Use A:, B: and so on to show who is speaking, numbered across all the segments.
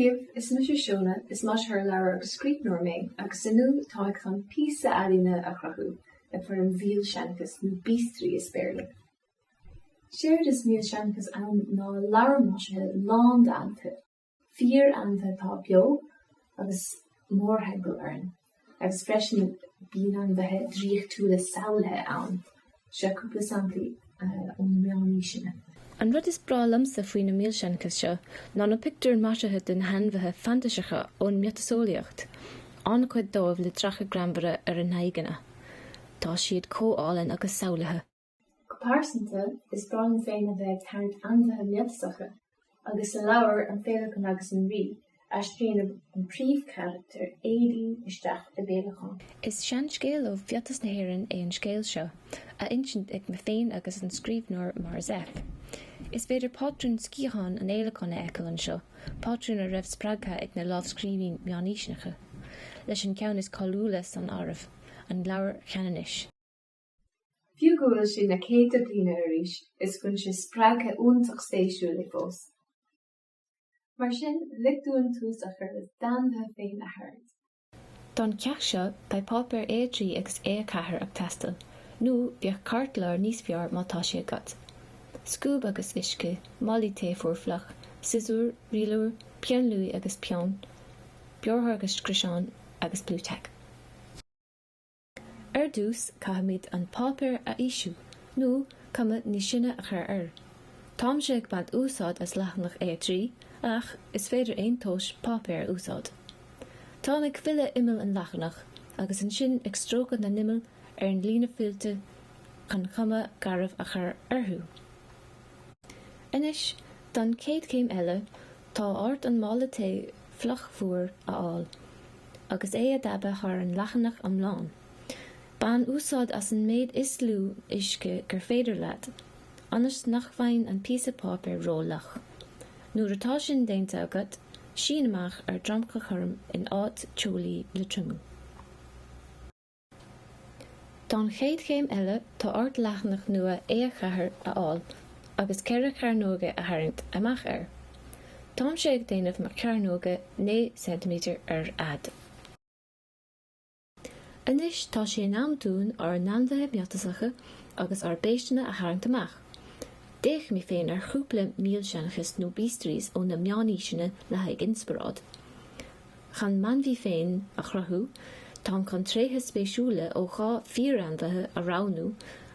A: daoibh, is mise Shona, is maisitheoir leabhar agus scríbhneoir mé, agus inniu táim chun píosa ealaíne a chruthú i bhfoirm mhíolseanchas nó bíostraí as Béarla. Séard is míolseanchas ann ná leabhar maisithe lán d'ainmhithe. Fíor-ainmhithe atá beo agus mórthimpeall orainn, agus freisin bíonn ainmhithe draíochtúla samhlaithe ann. Seo cúpla samplaí ó na meánaoiseanna.
B: An rud is breá liomsa faoi na míolseanchais seo ná na pictiúir maisithe de na hainmhithe fantaiseacha ón miotaseolaíocht, an-chuid dóibh le dreacha greannmhara ar a n-aghaidheanna. Tá siad chomh álainn agus samhlaithe.
A: Go pearsanta, is breá liom féin a bheith ag tarraingt ainmhithe miotasacha, agus sa leabhar An Féileacán agus an Rí, aistríonn an príomhcharachtar Éadaoin isteach i bhféileacán.
B: Is seanscéal ó mhiotas na hÉireann é an scéal seo, á insint ag mé féin agus an scríbhneoir Máire Zepf. Is féidir pátrún sciathán an fhéileacáin a fheiceáil anseo, pátrún a raibh spreagtha ag na lámhscríbhinní meánaoiseacha, leis an ceann is cáiliúla san áireamh, an Leabhar Cheanannais.
A: Fiú go bhfuil sé na céadta bliain ar aois, is foinse spreagtha iontach spéisiúil é fós. Mar sin, lig dúinn tús a chur le d'ainmhithe féin a tharraingt.
B: Don cheacht seo, beidh páipéar A3 agus A4 ag teastáil, nó bheadh cairtchlár níos fearr má tá sé agat. Scuab agus uisce, málaí tae fuar fliuch, siosúr, rialóir, peann luaidhe agus peann, biorthóir agus scriosán, agus Blu Tack. Ar dtús, caithfimid an páipéar a fhoisiú, nó cuma níos sine a chur air. Táimse ag baint úsáid as leathanach A3, ach is féidir aon tomhas páipéir a úsáid. Táim ag filleadh imeall an leathanach, agus ansin ag stróiceadh na n-imeall ar an líne fillte chun cuma garbh a chur orthu. Anois, don chéad chéim eile, tá ort an mála tae fliuch fuar a fháil. agus é a dabhadh thar an leathanach iomlán. Bain úsáid as an méid is lú uisce gur féidir leat, ionas nach mbeidh an píosa páipéir ró-fhliuch. Nuair atá sin déanta agat, sín amach ar dromchla cothrom in áit teolaí le triomú. Don chéad chéim eile, tá ort leathanach nua A4 a fháil agus 4 chearnóga a tharraingt amach air. Táimse ag déanamh mo chearnóga 9 cm ar fhad. Anois tá sé in am dúinn ár n-ainmhithe miotasacha agus ár bpéisteanna a tharraingt amach. D'fhéach mé féin ar chúpla míolseanchas nó bíostraíos ó na meánaoiseanna le haghaidh inspioráid. Chun m'ainmhí féin a chruthú, táim chun tréithe spéisiúla ó 2 fíorainmhithe a roghnú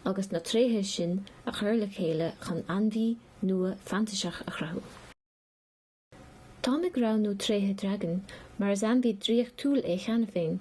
B: agus na tréithe sin a chur le chéile chun ainmhí nua fantaiseach a chruthú. Táim ag roghnú tréithe dragain mar is ainmhí draíochtúil é cheana féin,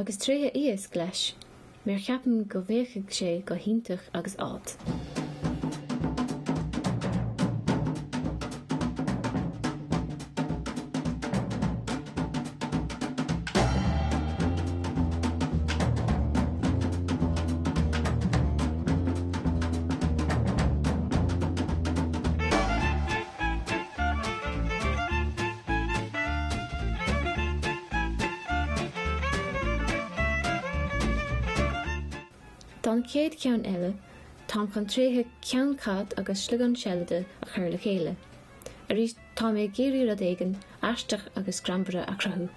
B: agus tréithe iasc leis, mar ceapaim go bhféachfaidh sé go hiontach agus ard. Don chéad cheann eile, táim chun tréithe ceann cat agus sliogán seilide a chur le chéile. Arís, tá mé ag iarraidh rud éigin aisteach agus greannmhar a chruthú.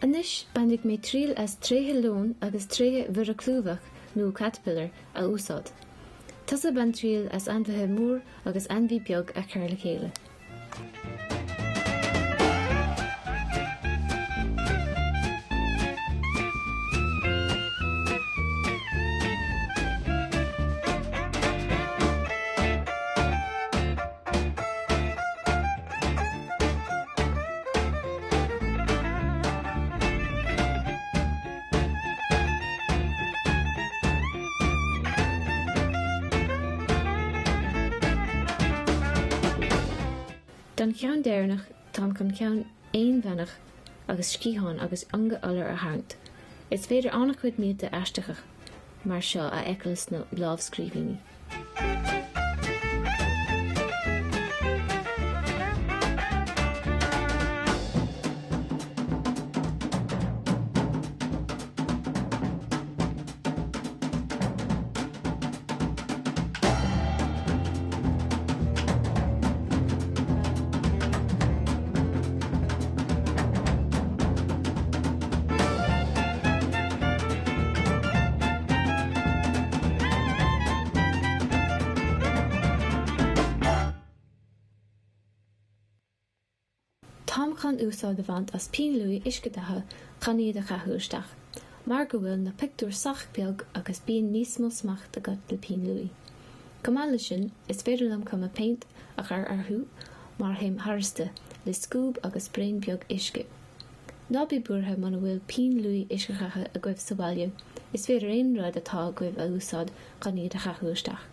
B: Anois, bainfidh mé triail as tréithe leoin agus tréithe mhiorra clúmhach nó caterpillar a úsáid. Tusa bain triail as ainmhithe mór agus ainmhí beag a chur le chéile. Don cheann deireanach, táim chun ceann Aonbheannach agus sciatháin agus ionga iolar a tharraingt. Is féidir an-chuid míolta aisteacha mar seo a fheiceáil sna lámhscríbhinní. Táim chun úsáid a bhaint as pinn luaidhe uiscedhatha chun iad a chaitheamh isteach, mar go bhfuil na pictiúir sách beag agus bíonn níos mó smacht agat le pinn luaidhe. Chomh maith leis sin, is féidir liom cuma péint a chur orthu mar théim tharstu le scuab agus braon beag uisce. Ná bí buartha muna bhfuil pinn luaidhe uiscedhatha agaibh sa bhaile, is féidir aon rud atá agaibh a úsáid chun iad a chaitheamh isteach.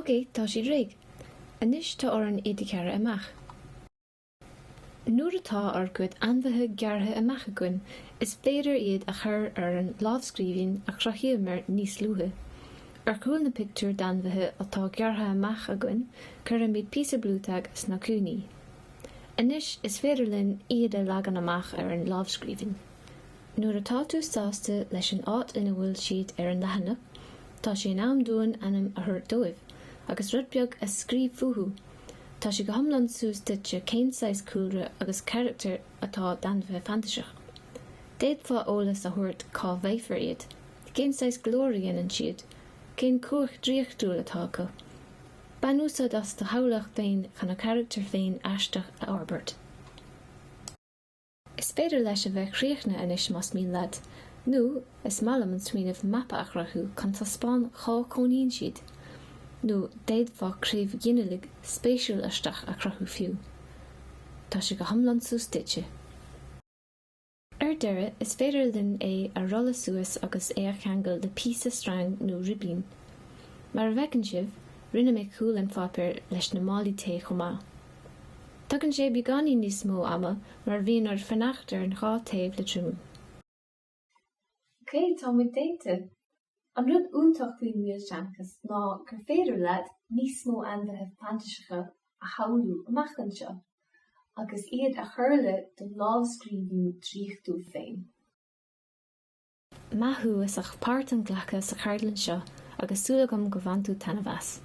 B: Ok, tá siad réidh. Anois tá orainn iad a ghearradh amach. Nuair atá ár gcuid ainmhithe gearrtha amach againn, is féidir iad a chur ar an lámhscríbhinn a chruthaíomar níos luaithe. Ar chúl na pictiúr d'ainmhithe atá gearrtha amach againn, cuirfimid píosa Blu Tack sna cúinní. Anois is féidir linn iad a leagan amach ar an lámhscríbhinn. Nuair atá tú sásta leis an áit ina bhfuil siad ar an leathanach, tá sé in am dúinn ainm a thabhairt dóibh, agus rud beag a scríobh fúthu. Tá sé go hiomlán suas duitse cén saghas cúlra agus carachtar atá d'ainmhithe fantaiseach. D'fhéadfá eolas a thabhairt cá bhfaighfear iad, cén saghas glór a dhéanann siad, cén chumhacht draíochtúil atá acu. Bain úsáid as do shamhlaíocht féin chun a charachtar féin aisteach a fhorbairt. Is féidir leis a bheith críochnaithe anois más mian leat, nó is maith liom an smaoineamh mapa a chruthú chun taispeáin cá cónaíonn siad. Nó d'fhéadfá craobh ghinealaigh spéisiúil aisteach a chruthú fiú. Tá sé go hiomlán suas duitse. Ar deireadh, is féidir linn é a rolladh suas agus é a cheangal le píosa sreang nó ribín. Mar a bhfeiceann sibh, rinne mé cúl an pháipéir leis na málaí tae chomh maith. Tugann sé beagáinín níos mó ama mar bhíonn ort fanacht ar an dhá taobh le triomú.
A: Ok, tá muid déanta! An rud iontach faoin míolseanchas ná gur féidir leat níos mó ainmhithe fantaiseacha a shamhlú amach anseo agus iad a chur le do lámhscríbhinn draíochtúil féin.
B: Maith thú as ucht páirt a ghlacadh sa cheardlann seo agus súil agam go bhain tú taitneamh as.